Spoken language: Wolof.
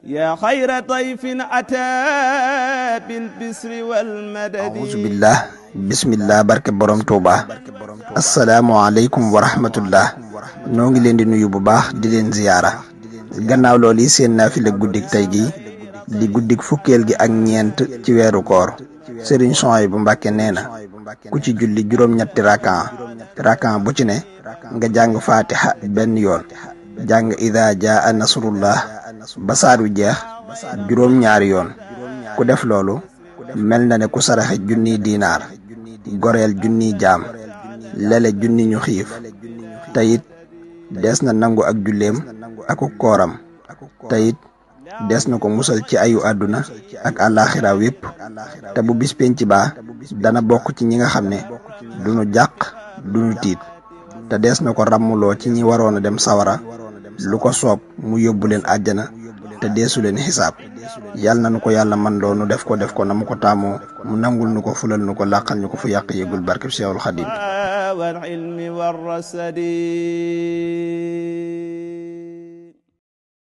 yaa xayra dayfin ataa bil bisri wal madadi auzu billah bismillah barke borom Touba. asalaamualeykum wa rahmatullah. noo ngi leen di nuyu bu baax di leen ziyaara. gannaaw loolu yi seen naafila guddik tey gi di guddik fukkeel gi ak ñeent ci weeru koor. Sëriñ Souhaïbou Mbacké nee na ku ci julli juróom-ñetti rakan bu ci ne nga jàng fatiha benn yoon, jàng ida jaa nasrullah ba saar wi jeex juróom-ñaari yoon. ku def loolu mel na ne ku saraxe junniy diinaar, goreel junniy jaam, lele junni ñu xiif. teyit des na nangu ak julleem aku kooram. teyit des na ko musal ci ayu àdduna ak àllaaxira wépp. te bu bis penc baa dana bokk ci ñi nga xam ne duñu jàq duñu tiit. te des na ko ràmmuloo ci ñi waroon a dem sawara lu ko soob mu yóbbu leen àjjana te deesu leen xisaab. yal na nu ko yàlla man loo nu def ko na mu ko taamoo, mu nangul nu ko fulal nu ko làqal ñu ko fu yàq yëgul barkeb Seexul Xadiim wal ilmi war rasadi